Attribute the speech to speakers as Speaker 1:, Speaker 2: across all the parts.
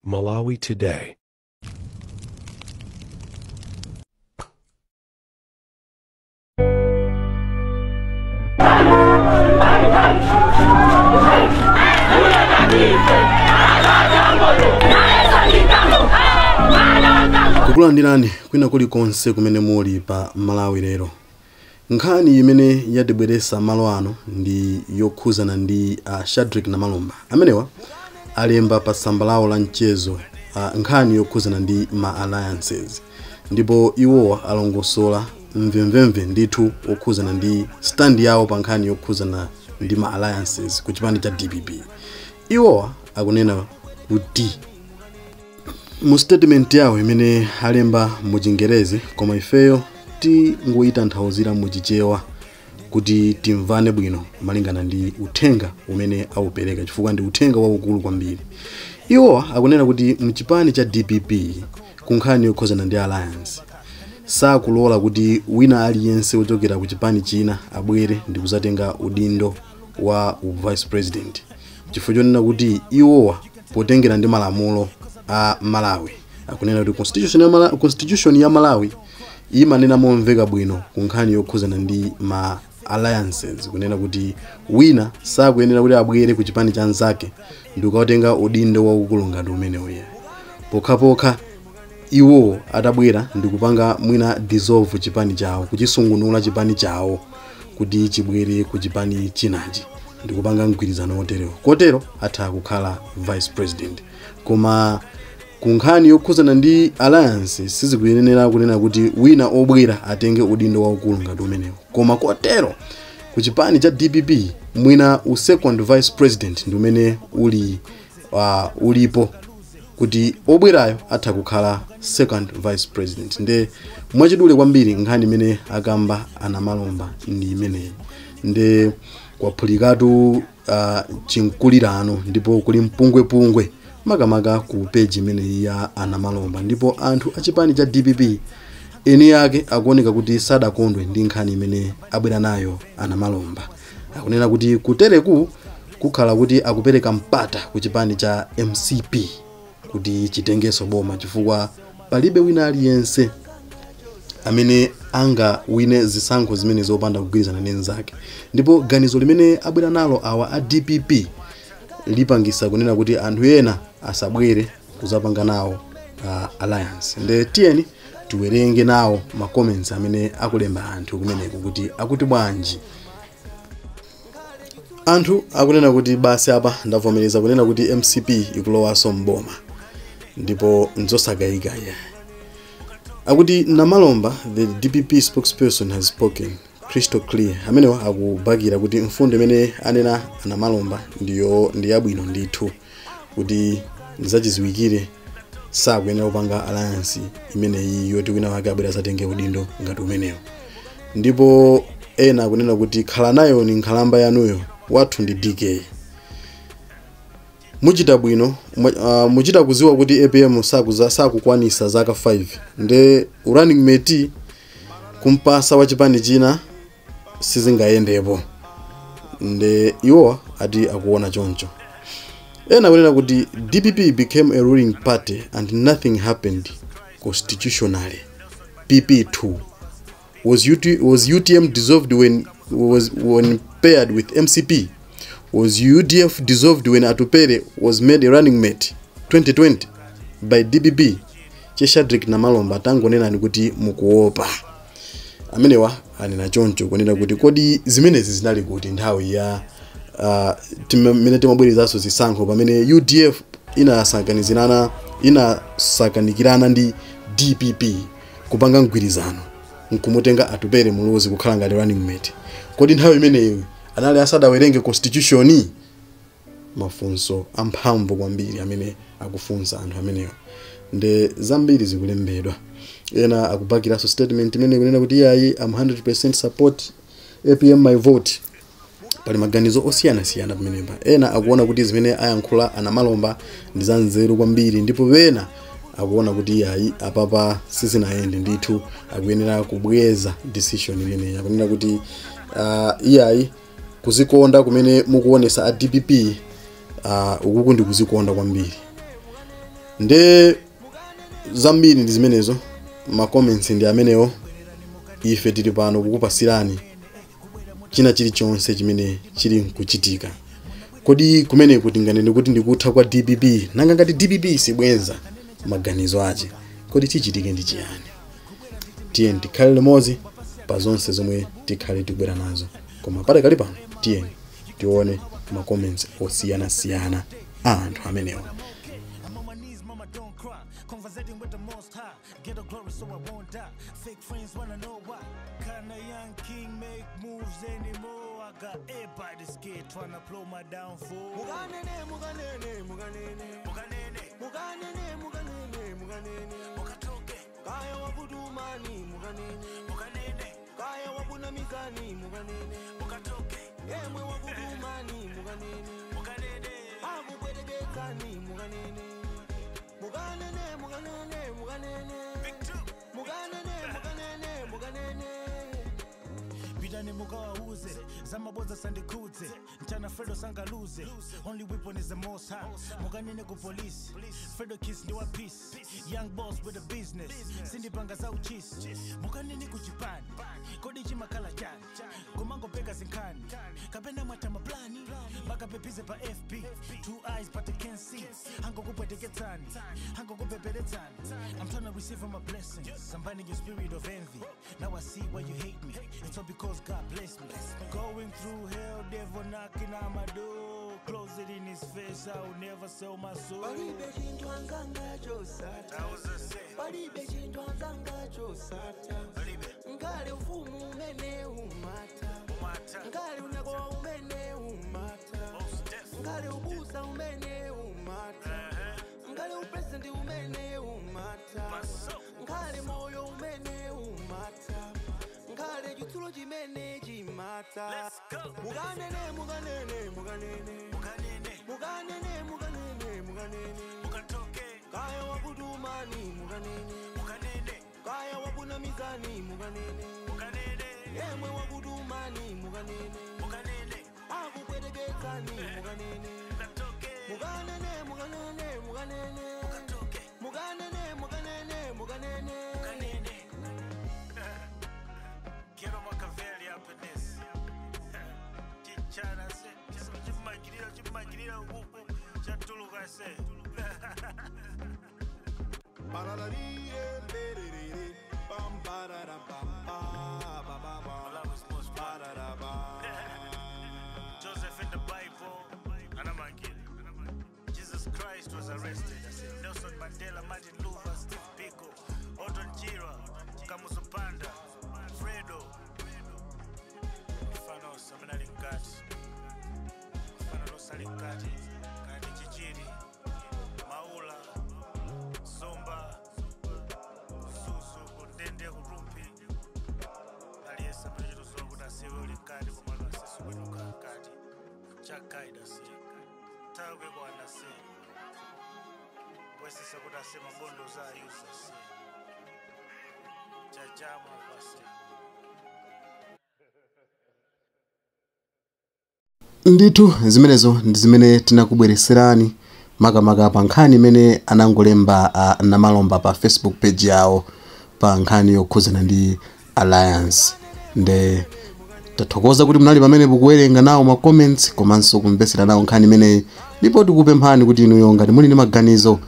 Speaker 1: Malawi Today.
Speaker 2: Kukulandirani kwina kulikonse kumene muli pa Malawi lero. Nkhani imene yatibweresa malo ano ndi yokhuzana ndi Shadrick Namalomba. Amenewa alemba pa tsamba lawo la mchezo nkhani yokhuzana ndi ma alliances, ndipo iwowa alongosola mvemvemve ndithu okhuzana ndi stand yawo pa nkhani yokhuzana ndi ma alliances ku chipani cha DPP. Iwowa akunena kuti mu statement yawo imene alemba mu Chingerezi, koma ifeyo tingoyitanthauzira mu Chichewa kuti timvane bwino malingana ndi uthenga umene awupereka, chifukwa ndi uthenga waukulu kwambiri. Iwowa akunena kuti mchipani cha DPP ku nkhani yokhuzana ndi alliance sakulola kuti wina aliyense wochokera ku chipani china abwere ndi kuzatenga udindo wa vice president, chifukwa chonena kuti iwowa potengera ndi malamulo a Malawi akunena kuti constitution ya Malawi imanena momveka bwino ku nkhani yokhuzana ndi ma alliances, kunena kuti wina sakuyenera kuti abwere ku chipani cha nzake ndi kukatenga udindo waukulu ngati umenewo, pokhapokha iwo atabwera ndi kupanga mwina dissolve chipani chawo, kuchisungunula chipani chawo kuti chibwere ku chipani chinachi ndi kupanga mgwirizano woterewo, kotero atha kukhala vice president. Koma ku nkhani yokhuzana ndi alliance sizikuyenera kunena kuti wina obwera atenge udindo waukulu ngati umenewo, koma kotero ku chipani cha DPP mwina u second vice president ndi umene uli ulipo kuti obwerayo atha kukhala second vice president. Nde mwachidule kwambiri nkhani imene akamba anamalomba ndi imeneyi. Nde kwaphulikatu chinkulirano ndipo kuli mpungwepungwe makamaka ku page imeneyi ya anamalomba, ndipo anthu achipani cha DPP eni yake akuoneka kuti sadakondwe ndi nkhani imene abwera nayo anamalomba. Akunena kuti kutereku kukhala kuti akupereka mpata ku chipani cha MCP kuti chitengenso boma, chifukwa palibe wina aliyense amene angawine zisankho zimene zopanda kugwirizana ndi nzake. Ndipo ganizo limene abwera nalo awa a DPP lipangisa kunena kuti anthu ena asabwere kuzapanga nawo alliance. Nde tiyeni tiwerenge nawo ma comments amene akulemba anthu kumeneko kuti akuti bwanji. Anthu akunena kuti basi apa ndavomereza kunena kuti MCP ikulowanso mboma ndipo nzosakayika. Akuti Namalomba, the DPP spokesperson, has spoken crystal clear. Amenewa akubakira kuti mfundo imene anena anamalomba ndiyo ndi yabwino ndithu, kuti ndizachiziwikire sakuyenera kupanga alliance imeneyi yoti wina wake abwera azatenge udindo ngati umenewo. Ndipo ena akunena kuti khala nayo ni nkhalamba yanuyo, wathu ndi DK. Muchita bwino, muchita kuziwa kuti APM sakukwanisa zaka 5, nde running mate kumpasa wa chipani china sizingayendepo. Nde iwo ati akuona choncho. Ena akunena kuti DPP became a ruling party and nothing happened constitutionally. PP2 was UTM dissolved when paired with MCP? Was UDF dissolved when Atupele was made a running mate 2020 by DPP? Che Shadrick Namalomba tangonena ni kuti mukuopa. Amenewa anena choncho kunena kuti kodi zimenezi zinali kuti nthawi ya mene timabwerezanso zisankho pamene UDF inasakanikirana ndi DPP kupanga mgwirizano nkumutenga Atupele Muluzi kukhala ngati running mate. Kodi nthawi imeneyo anali asadawerenge constitution? Mafunso amphamvu kwambiri amene akufunsa anthu amenewo, nde zambiri zikulembedwa. Ena akubakiranso statement imene ikunena kuti iyayi, I'm 100% support APM, my vote. Pali maganizo osiyanasiyana pamenepa. Ena akuona kuti zimene ayankhula anamalomba ndi zanzeru kwambiri, ndipo pena akuona kuti iyayi, apapa sizinayende ndithu, akuyenera kubweza decision imeneyi. Akunena kuti iyayi, kuzikonda kumene mukuonesa a DPP, ukuku ndi kuzikonda kwambiri. Nde zambiri ndi zimenezo, ma comments ndi amenewo. Ife tili pano kukupasirani china chilichonse chimene chili nkuchitika. Kodi kumeneku tinganene kuti ndikutha kwa DPP? Nanga ngati DPP sibwenza maganizo ache, kodi chichitike ndi chiyani? Tiyeni tikhale limodzi pa zonse zomwe tikhale tikubwera nazo, koma padakali pano tiyeni tione ma comments osiyanasiyana a anthu amenewa.
Speaker 1: I'm on my knees, mama, don't cry. Conversating with the Most High. Get the glory so I won't die. Fake friends wanna know why. Can a young king make moves anymore? I got everybody scared tryna blow my downfall.
Speaker 3: Mukanene, mukanene, mukanene.
Speaker 1: Mukanene,
Speaker 3: Mukanene, mukanene, mukanene.
Speaker 1: mukatoke,
Speaker 3: Kaya wakutumani, mukanene.
Speaker 1: mukanene,
Speaker 3: Kaya wakunamizani, mukanene.
Speaker 1: mukatoke,
Speaker 3: Emwe wakutumani, mukanene.
Speaker 1: mukanene.
Speaker 3: Akupweteketsani, mukanene. Mukanene, mukanene, mukanene.
Speaker 1: Big two.
Speaker 3: Mukanene, mukanene, mukanene.
Speaker 1: Pitani mukawauze zamabodza sandikhudze mchana Fredo sangaluze, only weapon is the Most High. Mukanene ku police, Fredo Kiss ndi wa peace, young boss with a business, sindipanga za uchisi. Mukanene ku chipani, kodi chimakhala chani? Kumangopeka zinkhani kapena mwata maplani makapepize pa FB, two eyes but they can't see, angokupweteketsani, angokupeperetsani. I'm trying to receive my blessings. I'm binding your spirit of envy. Now I see why you hate me. It's all because God blessed me. Going through hell, devil knocking on my door, close it in his face, I will never sell my soul.
Speaker 3: Palibe chinthu anzanga chosatha, palibe chinthu anzanga chosatha. Ngale ufumu umene umatha, ngale unyakowa umene umatha, ngale ubusa umene umatha, ngale upresident umene umatha, ngale moyo umene umatha, ngale chitsulo chimene chimatha. Mukanene, mukanene, mukanene. Mukanene, mukanene, mukanene. Kaya wakutumani, mukanene. Kaya wakunamizani, mukanene. Emwe wakutumani, mukanene. Akupweteketsani, mukanene. Mukanene, mukanene, mukanene. Mukanene, mukanene, mukanene.
Speaker 1: Get on Machiavelli up in this. Chichana se, chimagirira, chimagirira, uku, chatuluka se. Malawi's most wanted. Joseph in the Bible, Anamagir. Jesus Christ was arrested. Nelson Mandela, Martin Luther, Steve Biko, Orton Chirwa, Kamuzu Banda, Fredo. Mfano Saminali Nkati, Mfano Losali Nkati, Kati Chichiri, Maula, Zomba, Susu, Kudende, Kurumpi. Aliyesa pachito kuti asiwe uli mkati komano asisukwenuka mkati chakaida si takwe kwana si bwesesa kuti ase mabondo za ayuza si chachama pasi.
Speaker 2: Ndithu zimenezo ndi zimene tinakubwereserani makamaka pa nkhani imene anangolemba a Namalomba pa Facebook page yawo pa nkhani yokhuzana ndi alliance. Nde tathokoza kuti munali pamenepo kuwerenga nawo ma comments komanso kumvetsera nawo nkhani imeneyi, ndipo tikupemphani kuti inuyo ngati muli ndi maganizo,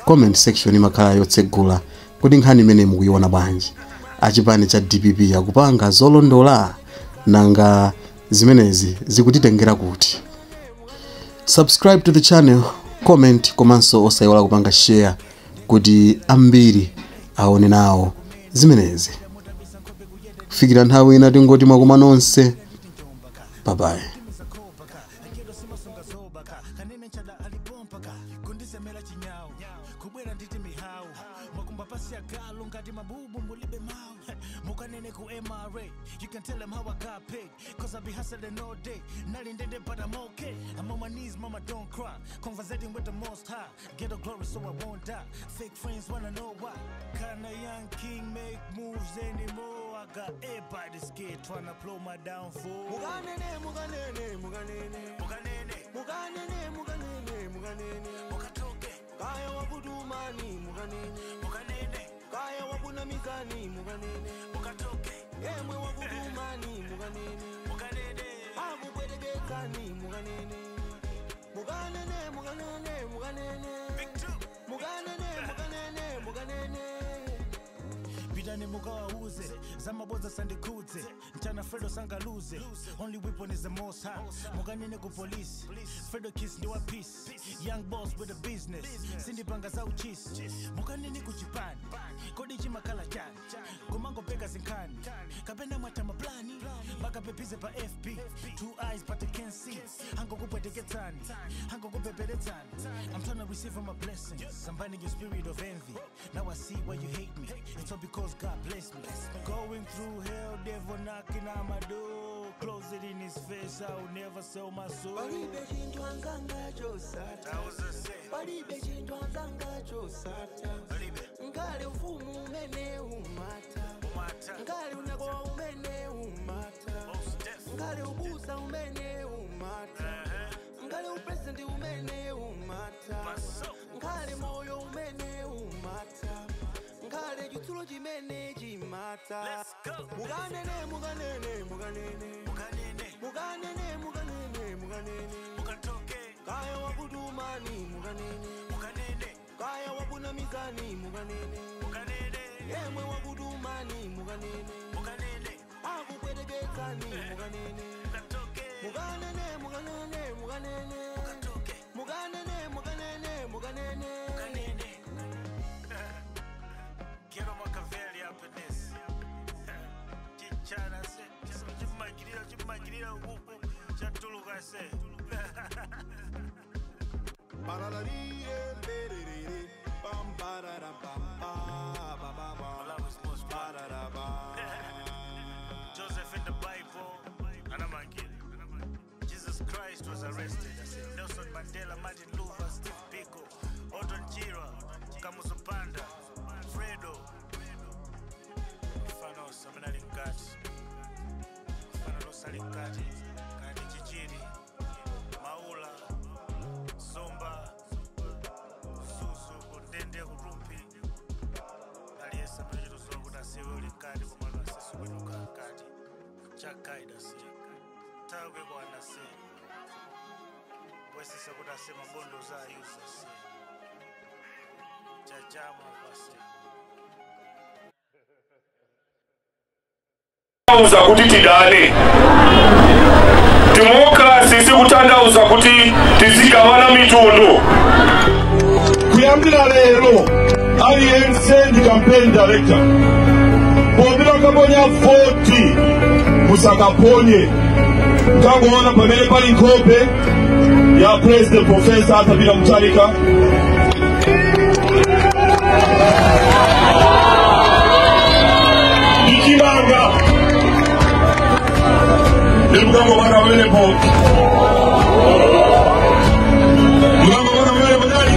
Speaker 2: comment section imakhala yotsegula kuti nkhani imeneyi mukuiona bwanji. Achipani cha DPP akupanga zolondola? Nanga zimenezi zikutitengera kuti? Subscribe to the channel, comment komanso osayiwala kupanga share kuti ambiri aone nawo zimenezi. Kufikira nthawi ina tingoti mwakoma nonse, bye bye.
Speaker 1: Kanene nchada alipompaka kundisemera chinyawo kubwera nditi mihawu makumba pasi agalo ngati mabubu mulibe mawu. Mukanene ku MRA, you can tell them how I got paid, 'cause I be hustling all day, nali ndende but I'm okay. I'm on my knees, mama, don't cry. Conversating with the Most High, get the glory so I won't die. Fake friends wanna know why. Can a young king make moves anymore? I got everybody scared tryna blow my downfall.
Speaker 3: Mukanene, mukanene, mukanene.
Speaker 1: Mukanene,
Speaker 3: Mukanene, mukanene, mukanene.
Speaker 1: mukatoke,
Speaker 3: Kaya wakutumani. Mukanene. Kaya wakunamizani mukanene. Mukatoke. Emwe wakutumani mukanene. Mukanene. Akupweteketsani mukanene. Mukanene mukanene mukanene. Mukanene mukanene mukanene.
Speaker 1: Pitani mukawauze zamabodza sandikhudze mchana Fredo sangaluze only weapon is the most high mukanene ku police Fredo Kiss ndi wa peace young boss with a business sindipanga za uchisi mukanene ku chipani kodi chimakhala chani kumangopeka zinkhani kapena mwata maplani makapepize pa FB two eyes but they can't see angokupweteketsani angokupeperetsani. I'm trying to receive all my blessings. I'm binding your spirit of envy. Now I see why you hate me. It's all because God blessed me. Going through hell, devil knocking on my door. Close it in his face, I will never sell my soul.
Speaker 3: Palibe chinthu anzanga chosatha. Palibe chinthu anzanga chosatha. Ngale ufumu umene umatha. Ngale unakowa umene umatha. Ngale ubusa umene umatha. Ngale upresident umene umatha. Ngale moyo umene umatha. Ngale chitsulo chimene chimatha. Mukanene mukanene mukanene. Mukanene mukanene mukanene. Kaya wakutumani mukanene. Kaya wakunamizani mukanene. Yemwe wakutumani mukanene. Akupweteketsani mukanene. Mukanene mukanene mukanene. Mukanene mukanene mukanene.
Speaker 1: Get on Machiavelli up in this. Chichana se, chimagirira chimagirira uku chatuluka se. Joseph in the Bible, Anamagiri. Jesus Christ was arrested. Nelson Mandela, Martin Luther, Steve Biko, Orton Chirwa, Kamuzu Banda, Fredo. Mfano samena linkati. Mfano losa linkati. Kani Chichiri, Maula, Zomba, Susu, Kundende, Kurumpi. Aliyesa mwenye zogo na siwe linkati kwa mwana sisu kwenuka kati. Chakaida si. Tawe kwa nasi. Wesisa kutasema bondo za yusa si. Chachama kwa si.
Speaker 4: Uza kuti tidane democracy sikutandauza kuti tizigawana mitundu.
Speaker 5: Kuyambira lero aliyense ndi campaign director popita kaponya 40 musakaponye mkangoona pamene pali nkhope ya President Professor Arthur Peter Mutharika. Ndichimanga ndikukangobana pamenepo mukangobana pamenepo chali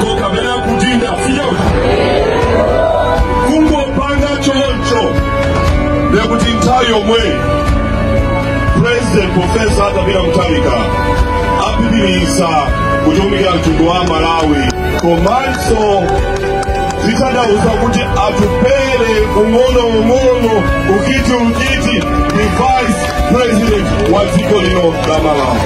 Speaker 5: kokapena kutinda sichauti kungopanga choncho ndekuti nthawi yomwe President Professor Arthur Peter Mutharika apitiriza kutumikira mtundu wa Malawi komanso zitandauza kuti atupere ung'ono ung'ono ukiti ukiti ni Vice President wa dziko lino la Malawi.